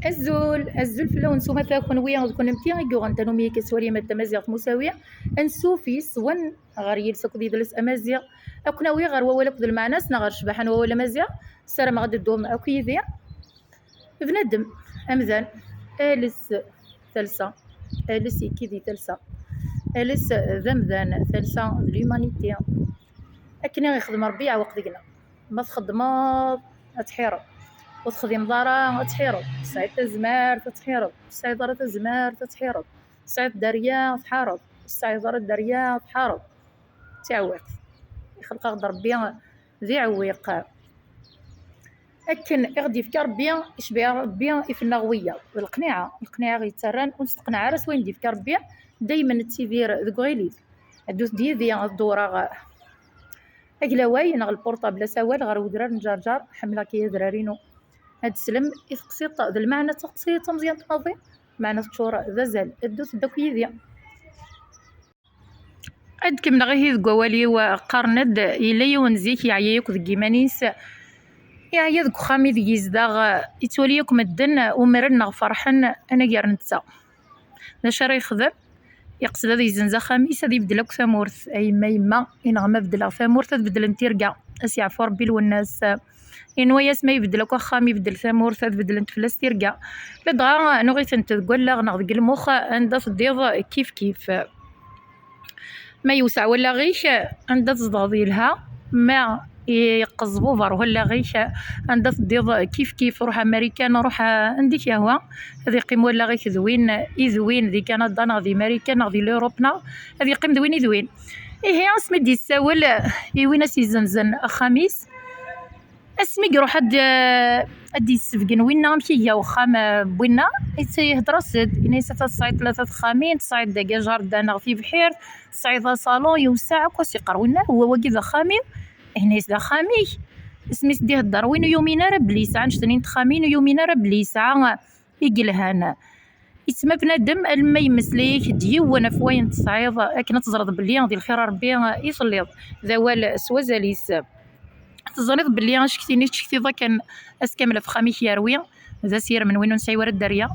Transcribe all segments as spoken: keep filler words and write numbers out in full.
Azul, azul fell-awen s umata, kunwi d kunemti i yuɣen tanumi i k-swali ma d tamaziɣt musawi. Ansuf yes-wen ɣer yiles akked yidles amaziɣ. Ad ken-awiɣ ɣer wawal akked lmeɛna-s neɣ ɣer ccbaḥa n wawal amaziɣ. Ssarameɣ ad d-teddum akk yid-i. Bnadem, amdan, ales talsa, ales ikki di talsa, ales d amdan, talsa d l'humanité. Akken i ɣ-ixdem Rebbi, iɛweq deg-neɣ. Ma txeddmeḍ, ad tḥireḍ. Ur texdimeḍ ara, ad tḥireḍ. Tesɛiḍ tazmert, ad tḥireḍ. Ur tesɛiḍ ara tazmert, ad tḥireḍ. Tesɛiḍ dderya, tḥareḍ. Ur tesɛiḍ ara dderya, tḥareḍ. D tiɛwiqt. Ixleq-aɣ-d Rebbi d iɛewwiq. Akken i ɣ-d-yefka Rebbi, icbiɛ Rebbi ifen-aɣ wiyaḍ. D leqniɛa, leqniɛa i ɣ-yettarran ur nesteqneɛ ara s wayen d-yefka Rebbi, daymen nettidir deg uɣilif. Ddut-d yid-i ad dewwreɣ aglaway neɣ lpurṭabl asawal ɣer wedrar n Ǧerǧer, ḥemmleɣ-k ay adrar-inu. Ad teslem i teqsiṭ d lmeɛna d taqsiṭ tameẓyant maḍi, meɛna teččur d azal. Ddut-d akk yid-i. Ad kemmleɣ ihi deg wawal-iw, qqaren-d yella yiwen zik yeɛya yakk deg yiman-is, yeɛya deg uxxam ideg yezdeɣ, yettwali yakk medden umren neɣ ferḥen anagar netta. D acu ara yexdem? Yeqsed ad yezzenz axxam-is, ad ibeddel akk tamurt. A yemma, yemma, ineɣ ma beddleɣ tamurt ad beddlent tirga. Ad s-yeɛfu Rebbi Lwennas. Yenwa-yas ma ibeddel akk axxam, ibeddel tamurt, ad beddlent fell-as tirga. Ladɣa nuɣ-itent deg wallaɣ neɣ deg lmux, anda teddiḍ kif kif. Ma yewseɛ wallaɣ-ik, anda tzedɣeḍ yelha, ma yeqqeẓ buber wallaɣ-ik, anda teddiḍ kif kif, ruḥ a Marikan, ruḥ a-, anda i k-yehwa, ad iqqim wallaɣ-ik d win, i d win di Kanada neɣ di Marikan neɣ di Lurup neɣ ad yeqqim d win i d win. Ihi asmi d-yessawel i win as-yezzenzen axxam-is, asmi i iruḥ ad, ad d-yessebgen winna amek iga uxxam, eh, n winna, ihedder-as-d, yenna-yas: "Ata tesɛiḍ tlata texxamin, tesɛiḍ dagi ajardan neɣ tibḥirt, tesɛiḍ asalon yewseɛ akk." As-yeqqar winna: "Wa wagi d axxam-iw?" Yenna-yas: "D axxam-ik." Asmi i s-d-ihedder win ur yumin ara belli yesɛa annect-nni n texxamin, ur yumin ara belli yesɛa i yelhan. Yettma bnadem alamma yemmeslay-ak-d yiwen ɣef wayen tesɛiḍ, akken ad teẓreḍ belli di lxir n Rebbi i telliḍ. D awal s wazal-is. Teẓriḍ belli acekti-nni tcektiḍ akken ass kamel ɣef uxxam-ik yerwi, d asirem n win ur nesɛi ara dderya.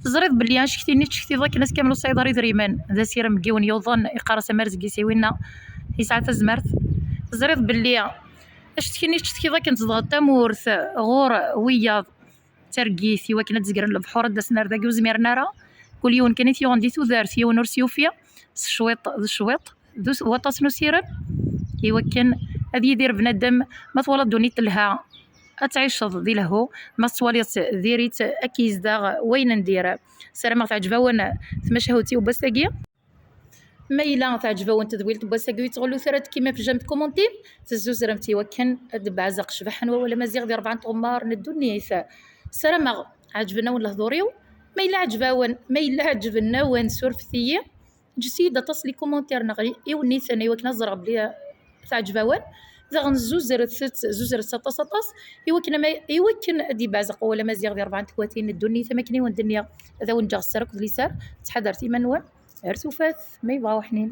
Teẓriḍ belli acekti-nni tcektiḍ akken ass kamel ur tesɛiḍ ara idrimen, d asirem n yiwen yuḍen, iqqar-as amarzeg-is i winna yesɛa tazmert. Teẓriḍ belli acetki-nni tcetkiḍ akken tzedɣeḍ tamurt ɣur wiyaḍ, d targit i wakken ad d-zegren lebḥur, ad d-asen ar dagi ur zmiren ara. Kul yiwen kan i t-yuɣen di tudert, yiwen ur s-yufi. S cwiṭ d cwiṭ, d us-, waṭas n usirem, i wakken ad yidir bnadem. Ma twalaḍ ddunit telha, ad tɛiceḍ di lehhu. Ma tettwaliḍ diri-tt, ad k-yezdeɣ wayen n dir. Ssarameɣ teɛǧeb-awen tmacahut-iw n wass-agi. Ma yella teɛǧeb-awen tedwilt n wass-agi, ur yettɣullut ara ad tekkim ɣef j'aime, commentaire, tezzuzremt i wakken ad d-beɛzeɣ ccbaḥa n wawal amaziɣ di rebɛa n tɣemmar n ddunit. Ssarameɣ ɛeǧben-awen lehdur-iw. Ma yella ɛeǧb-awen, ma yella ɛeǧben-awen, surfet-iyi. Ǧǧet-iyi-d aṭas les commentaires neɣ iwenniten i wakken ad ẓreɣ belli teɛǧeb-awen. Daɣen zuzret-tt, zuzret-tt aṭas, aṭas, i wakken ama, i wakken ad d-ibeɛzeq wawal amaziɣ di rebɛa n tekwatin n ddunit, am akken i wen-d-nniɣ, ad awen-ǧǧeɣ sser akked liser. Ttḥadaret iman-nwen. Ar tufat, ma yebɣa uḥnin.